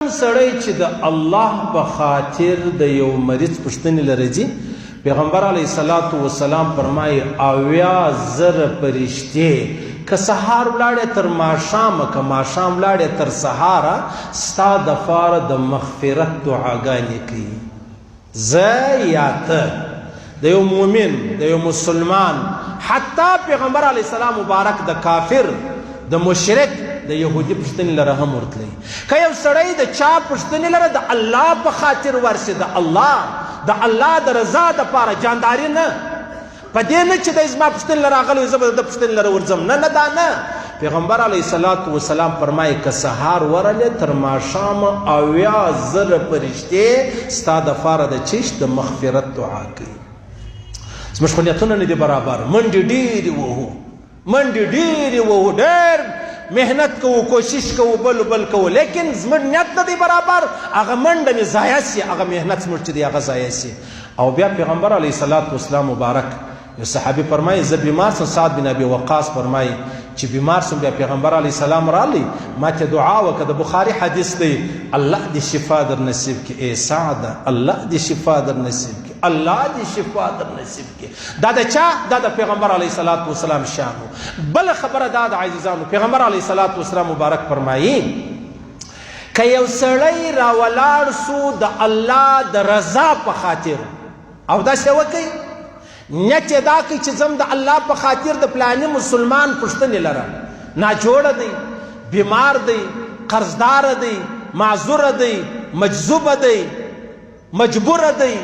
کوم سړی چې د الله په خاطر د یو مریض پوښتنې لره ځي، پیغمبر علیه الصلاة والسلام فرمایي، 70,000 فرشتې که سهار ولاړې تر ماښامه، که ماښام ولاړې تر سهاره، ستا دپاره د مغفرت دعاګانې کوي. زه یا ته د یو مؤمن، د یو مسلمان، حتی پیغمبر علی السلام مبارک د کافر، د مشرک، د یهودي پوښتنې لره هم ورتلی. که یو سړی د چا پوښتنې لره د الله په خاطر ورسي، د الله، د الله د رضا دپاره، جانداري نه، په دې نه چې دی زما پوښتنې له راغلی وي، زه به د ده پوښتنې لره ورځم، نه نه دا نه. پیغمبر علیه الصلاة والسلام فرمایي، که سهار ورلې تر ماښامه 70,000 فرشتې ستا دپاره د چش د مغفرت دعا کوي. زموږ خو نیتونه نه دي برابر، منډې ډېرې وهو، منډې ډېرې وهو، ډېر محنت کوو، کوشش کوو، بل بل کوو، لیکن زموږ نیت نه دی برابر، هغه منډه مې ضایع شي، هغه محنت زموږ چې دی هغه ضایع شي. او بیا پیغمبر علیه الصلاة والسلام مبارک یو صحابي فرمایي، زه بیمار سم، سعد بن ابي وقاص فرمایي چې بیمار سم، بیا پیغمبر علیه السلام رالی ما ته دعا وکړه، د بخاری حدیث دی، الله دې شفا در نصیب کړي ای سعد، الله دې شفا در نصیب کړي، الله دې شفا در نصیب کړي. دا د چا؟ دا د پیغمبر علیه الصلاة والسلام شان. بل خبره دا د عزیزانو، پیغمبر علیه الصلاة والسلام مبارک فرمایي، که یو سړی راولاړ سو د الله د رضا په خاطر او داسې وکړي، نیت یې دا کوي چې زم د الله په خاطر د پلاني مسلمان پوښتنې لره، ناجوړه دی، بیمار دی، قرضدار دی، معذور دی، مجذوب دی، مجبور دی،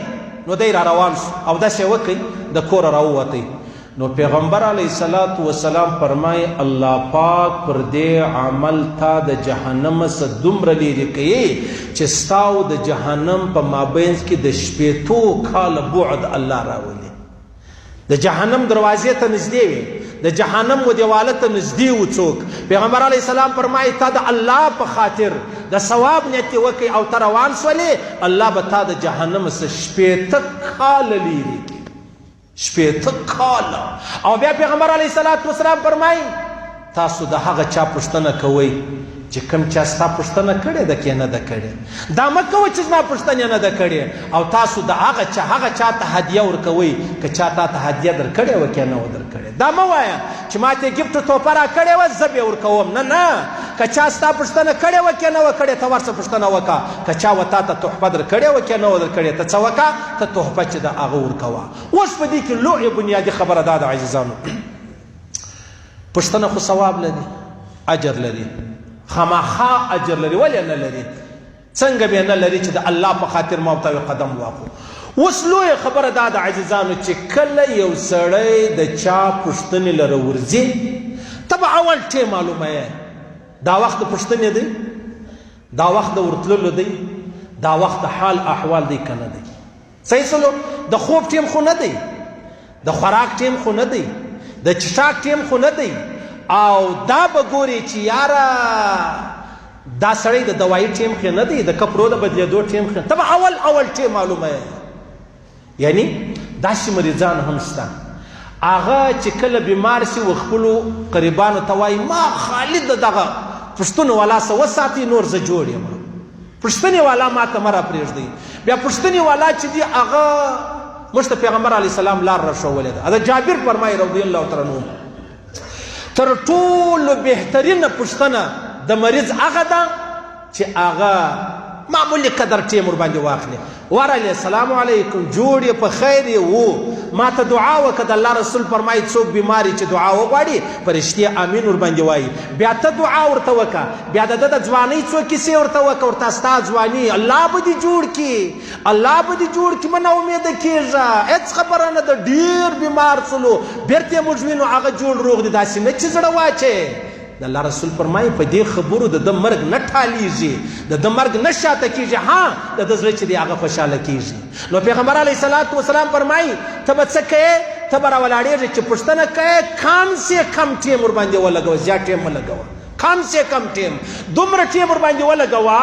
نو دی را روان شو او داسې وکړي، د کوره راووتی، نو پیغمبر علیه الصلاة والسلام فرمایي، الله پاک پر دې عمل تا د جهنم څخه دومره لیرې کوي چې ستا او د جهنم په مابینځ کې د 60 کاله بعد الله راولي. د جهنم دروازې ته نږدې وي، د جهنم و دیواله ته نږدې و څوک، پیغمبر علیه السلام فرمایي، تا د الله په خاطر د ثواب نیت دې وکړي او ته روان سولې، الله به تا د جهنم څخه 60 کاله لیرې کړي، 60 کاله. او بیا پیغمبر علیه الصلاة والسلام فرمایي، تاسو د هغه چا پوښتنه کوئ چې کوم چا ستا پوښتنه کړې ده که نه ده کړې، دا مه کوئ چې زما پوښتنه نه ده کړې، او تاسو د هغه چا هغه چا ته هدیه ورکوئ که چا تا ته هدیه درکړې وه که نه وه درکړې. دا مه وایه چې ما ته ګفټ تحفه راکړې وه زه به یې ورکوم، نه نه، که چا ستا پوښتنه کړې وه که نه وه کړې ته ورسه پوښتنه وکړه، که چا و تا ته تحفه درکړې وه که نه وه درکړې ته څه وکړه، ته تحفه چې د هغه ورکوه. اوس په دې کې لویه بنیادي خبره دا ده عزیزانو، پوښتنه خو ثواب لري، اجر لري، خامخا اجر لري، ولې نه لري؟ څنګه به نه لري چې د الله په خاطر ما او تا قدم واخو. اوس لویه خبره دا ده عزیزانو چې کله یو سړی د چا پوښتنې لره ورځي، ته به اول ټی معلومه یې، دا وخت د پوښتنې دی، دا وخت د ورتللو دی، دا وخت د حال احوال دی که نه دی. صحیح سلو، د خوب ټیم خو نه دی، د خوراک ټیم خو نه دی، د چښاک ټیم خو نه دی، او دا به ګوري چې یاره دا سړی د دوایي ټیم خو نه دی، د کپړو د بدلېدو ټیم خو، ته به اول اول ټیم معلومه یې. یعنی داسې مریضان هم شته هغه چې کله بیمار شي و خپلو قریبانو ته وایي، ما خالي د دغه پښتونو والا څه وساتي، نور زه جوړ یم، پښتنې والا ما ته مه راپرېږدئ. بیا پښتنې والا چې دي هغه موږ ته پیغمبر علیه السلام لار راښوولې ده. حضرت جابر فرمایي رضی الله تعالی عنه، تر ټولو بهترینه پوښتنه د مریض هغه ده چې هغه معمولي قدر ټیم ورباندې واخلي، ورغلې السلام علیکم، جوړ یې په خیر یې وو، ما ته دعا وکړه. د الله رسول فرمایي، څوک بیمار چې دعا وغواړي فرشتې امین ورباندې وایي. بیا ته دعا ورته وکړه، بیا د ده د ځوانۍ څو کیسې ورته وکړه، ورته ستا ځواني الله به دې جوړ کړي، الله به دې جوړ کړي، مه ناامیده کېږه، هېڅ خبره نه ده، ډېر بیمار سولو، بېرته یې موږ وینو هغه جوړ روغ دی، داسې نه چې زړه واچوې. د الله رسول فرمایي، په دې خبرو د ده مرګ نه ټالیږي، د ده مرګ نه شاته کېږي، ها د ده زړه چې دی هغه خوشحاله کېږي. نو پیغمبر علیه الصلاة والسلام فرمایي، ته به څه کوې؟ ته به راولاړېږې چې پوښتنه کوې، کم سې کم ټیم ورباندې ولګوه، زیات ټیم مه لګوه، کم سې کم ټیم، دومره ټیم ورباندې ولګوه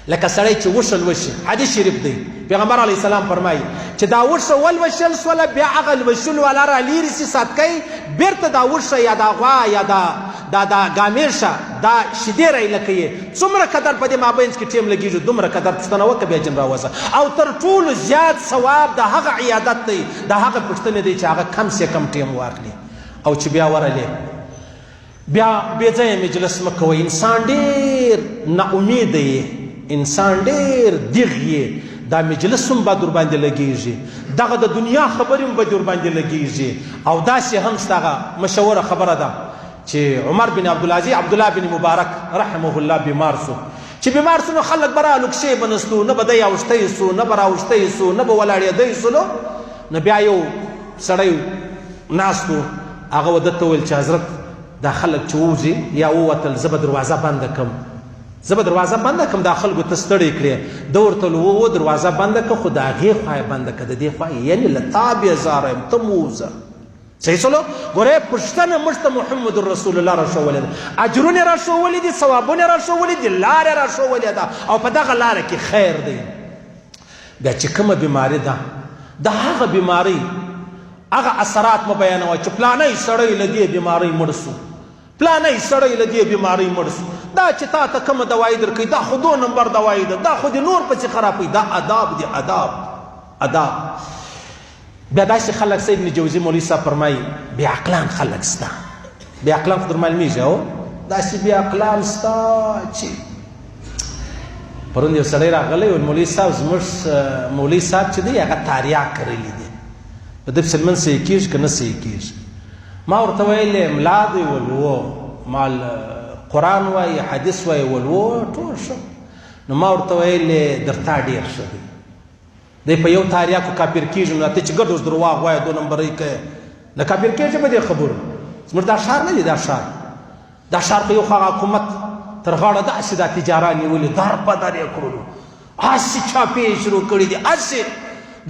لکه سړی چې وښه لوشي، حدیث شریف دی، پیغمبر علیه السلام فرمایي چې دا وښه ولوشل سوله، بیا هغه لوشلو والا را لیرې سي ساتکی، بیرته دا وښه یا دا غوا یا دا دا دا ګامیشه دا شیدې را ایله کوي، څومره قدر په دې مابینځ کې ټیم لګیږي دومره قدر پوښتنه وکړه بیا جن راوځه. او تر ټولو زیات ثواب د هغه عیادت دی، د هغه پوښتنې دی چې هغه کم سه کم ټیم واخلي او چې بیا ورلې. بیا بې ځایه مجلس مه کوئ. انسان ډېر نا امیده یې، انسان ډېر دیغ یې، دا مجلس هم بد ورباندې لګېږي، دغه د دنیا خبرې هم بدې ورباندې لګېږي. او داسې هم ستا هغه مشهوره خبره ده چې عمر بن عبدالعزیز عبدالله بن مبارک رحمه الله بیمار سو، چې بیمار سو نو خلک به رالو کښې به نستو، نه به دی اوښتی سو، نه به راوښتی سو، نه به ولاړېدی سو. نو بیا یو سړی ناست و، هغه و ده ته وویل چې حضرت دا خلک چې ووځي یا ووتل زه به دروازه بنده کړم، زه به دروازه بنده کړم، دا خلکو ته ستړی کړې. ده ورته وویل وو دروازه بنده کړه، خو د هغې خوا یې بنده کړه، د دې خوا یې، یعنې له تا بېزاره یم، ته مه ووځه. صحیح سولو؟ ګوره پوښتنه موږ ته محمد رسول الله راښوولې ده، اجرونه یې راښوولي دي، ثوابونه یې راښوولي دي، لار یې راښوولې ده، او په دغه لاره کې خیر دی. بیا چې کومه بیماري ده د هغه بیمارۍ هغه اثرات مه بیانوه چې پلانی سړی له دې بیمارۍ مړ سو، پلانی سړی له دې بیمارۍ مړ سو، دا چې تا ته کومه دوایي درکوي دا خو دو نمبر دوایي ده، دا خو دې نور پسې خرابوي. دا اداب دي، اداب، اداب. بیا داسې خلک سه ابن جوزي مولوي صاحب فرمایي بې عقلان خلک سته، بې عقلان خو در معلومیږي، او داسې بې عقلان سته چې پرون یو سړی راغلی و، مولوي صاحب زموږ مولوي صاحب چې دی هغه تاریاک کرلي دي، په ده پسې لمونځ صحیح کېږي که نه صحیح کېږي؟ ما ورته ویلې ملا دی، ول وو، مال قرآن وایي حدیث وایي، ول وو، ټول ښه. نو ما ورته ویلې درتا ډېر ښه دی، دی په یو تاریاکو کافر کېږي، نو ته چې ګډ اوس درواغ وایې دو نمبرۍ کوې نه کافر کېږي په دې خبرو. زموږ دا ښار نه دی، دا ښار دا ښار خو یو خو هغه حکومت تر غاړه داسې دا تجاران نیولي، در په در یې کړلو، هسې چاپې یې شروع کړي دي، هسې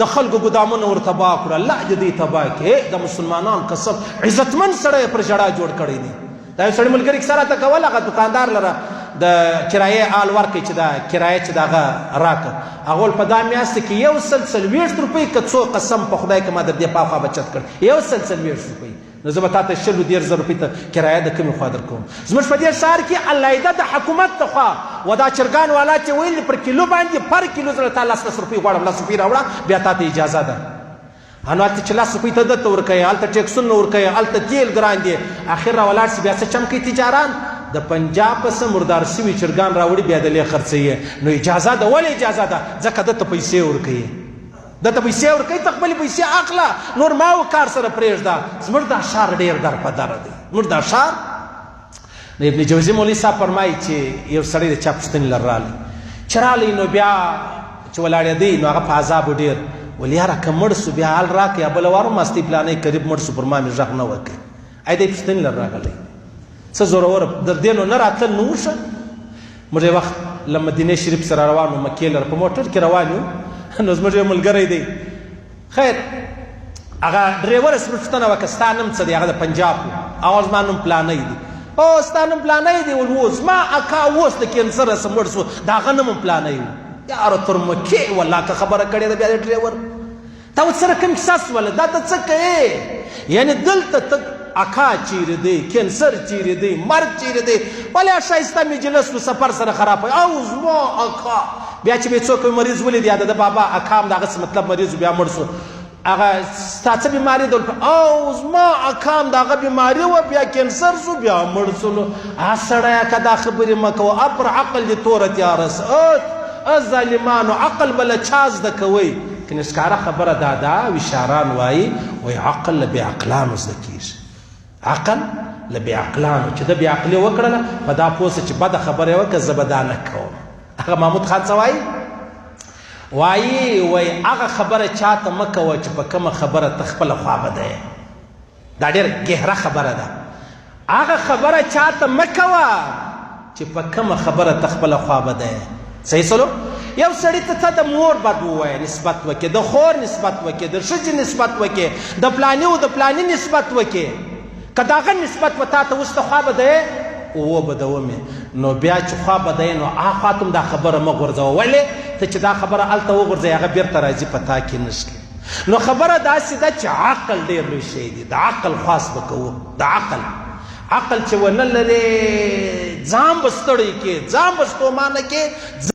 د خلکو ګدامونه ور تباه کړو. الله دې دوی تباه کړي. د مسلمانانو قسم عزتمن سړی پر ژړا جوړ کړی دی. دا یو سړي ملګري کیسه راته کوله، هغه دکاندار لره د کرایې آل ورکړي چې دا کرایه چې دغه راکړه، هغه ول په دا میاشت کې 140 روپۍ که څو، قسم په خدای که ما در دې پاخوا بچت کړ 140 روپۍ، نو زه به تا ته شلو دېرش زره روپۍ ته کرایه د کومې خوا درکوم. زموږ په دې ښار کې علیحده د حکومت د خوا و دا چرګان والا چې ویل پر کیلو باندې پر کیلو زه له تا لس لس روپۍ غواړم، لس روپۍ راوړه بیا تا ته اجازه ده. نو هلته چې لس روپۍ ته ده ته ورکوې، هلته ټیکسونه ورکوې، هلته تیل ګران دي، اخر را ولاړ سي بیا څه چم کوي تجاران، د پنجاب څه مردار سوي چرګان راوړي بیا د لې خرڅوي. نو اجازه ده، ولې اجازه ده؟ ځکه ده ته پیسې ورکوي، ده ته پیسې ورکوي، ته خپلې پیسې اخله، نور ما و کار سره پرېږده. زموږ دا ښار ډېر در په در دی، زموږ دا ښار. نو ابن جوزي مولوي صاحب فرمایي چې یو سړی د چا پوښتنې لره راغلی، چې راغلی نو بیا چې ولاړېدی نو هغه په عذابو ډېر ول، یاره که مړ سو بیا حال راکړئ، یا بله وار هم مستۍ پلانی قریب مړ سو پر ما مې غږ نه وکړ. ای دی پوښتنې لره راغلی، څه زورور در دې نو نه راتلل نو وشه. موږ یو وخت له مدینې شریف سره روان وو، مکې لره په موټر کې روان یو، نو زموږ یو ملګری دی، خیر هغه ډریور سره پوښتنه وکړه ستا نوم څه دی؟ هغه د پنجاب و، هغه زما نوم پلانی دی. او ستا نوم پلانی دی؟ ول وو، زما اکا اوس د کینسر سره مړ سو، د هغه نوم هم پلانی و. یاره تر مکې والله که خبره کړې ده بیا د ډریور تا ورسره کوم کیسه سوله، دا ته څه کوې؟ یعنې دلته ته اکا چیرې دی، کینسر چیرې دی، مرګ چیرې دی، ولې ښایسته مجلس و سفر سره خراب او زما اکا. بیا چې به څوک مریض ولید یا د بابا اکا هم د هغه څه مطلب مریض بیا مړ سو، هغه ستا څه بیماري ده؟ او زما اکا هم د هغه بیماري وه، بیا کینسر سو، بیا مړ سولو. ا سړیه که دا خبرې مه کوه، ا پر عقل دې توره تیاره سه، ا ظالمانو عقل به له چا زده کوئ؟ کنې ښکاره خبره دا ده، وشاران وایي وایي عقل له بې عقلانو زده کېږي، عقل له بې عقلانو. چې ده بې عقلي وکړله په دا پوه سه چې بده خبره یې وکړه، زه به دا نه کوم. هغه محمود خان څه وایي؟ وایي وایي هغه خبره چاته مه کوه چې په کومه خبره ته خپله خوا بده یې. دا ډېره ګهره خبره ده. هغه خبره چاته مه کوه چې په کومه خبره ته خپله خوا بده یې. صحیح سلو؟ یو سړي ته ته د مور بد ووایه، نسبت وکې، د خور نسبت وکې، د ښځې نسبت وکې، د پلاني او د پلاني نسبت وکې، که د هغه نسبت و تا ته اوس ته خوا بده یې، وبدوم یې. نو بیا چې خوا بدای نو هغه ته دا خبره مه غورځوه. ولې؟ ته چې دا خبره هلته وغورځوې هغه بیرته راځي په تا کې نشته. نو خبره داسې ده چې عقل ډېر لوی شی دی، د عقل خواست به کوو. د عقل عقل چې ونه لرې ځان به ستړی کې، ځان به ستومانه کې.